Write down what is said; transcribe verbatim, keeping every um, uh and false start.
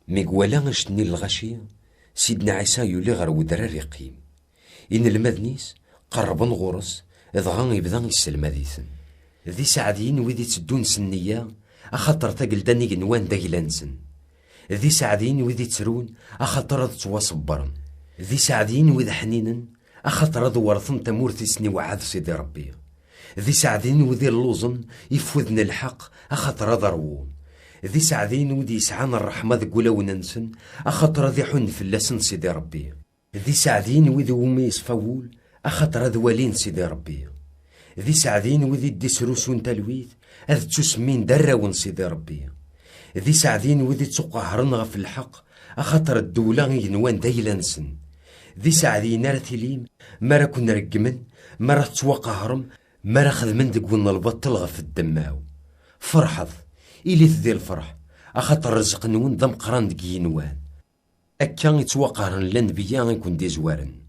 Mi iwala annect-nni n lɣaci, Sidna Ɛisa yuli ɣer wedrar iqqim. Inelmaden-is qerrben ɣur-s, dɣa ibda yesselmad-iten. D iseɛdiyen wid itteddun s nniya, axaṭer tagelda n igenwan d agla-nsen. D iseɛdiyen wid ittrun, axaṭer ad ttwaṣebbren. D iseɛdiyen wid ḥninen, axaṭer ad werten tamurt i sen-iweɛɛed Sidi Ṛebbi. D iseɛdiyen wid illuẓen ifuden lḥeqq, axaṭer ad ṛwun. D iseɛdiyen wid yesɛan ṛṛeḥma deg wulawen-nsen, axaṭer ad iḥunn fell-asen Sidi Ṛebbi. D iseɛdiyen wid iwumi yeṣfa wul, axaṭer ad walin Sidi Ṛebbi. D iseɛdiyen wid i d-isrusun talwit, ad ttusemmin d arraw n Sidi Ṛebbi. D iseɛdiyen wid ittuqahren ɣef lḥeqq, axaṭer ddewla igenwan d ayla-nsen. D iseɛdiyen ara tilim, mi ara ken-reggmen, mi ara tettwaqahrem, mi ara xedmen deg-wen lbaṭel ɣef ddemma-w. Ferḥet, ilit di lferḥ, axaṭer ṛṛezq-nwen d ameqqran deg yigenwan. Akka i ttwaqahren lanbeyya i ken-d-izwaren.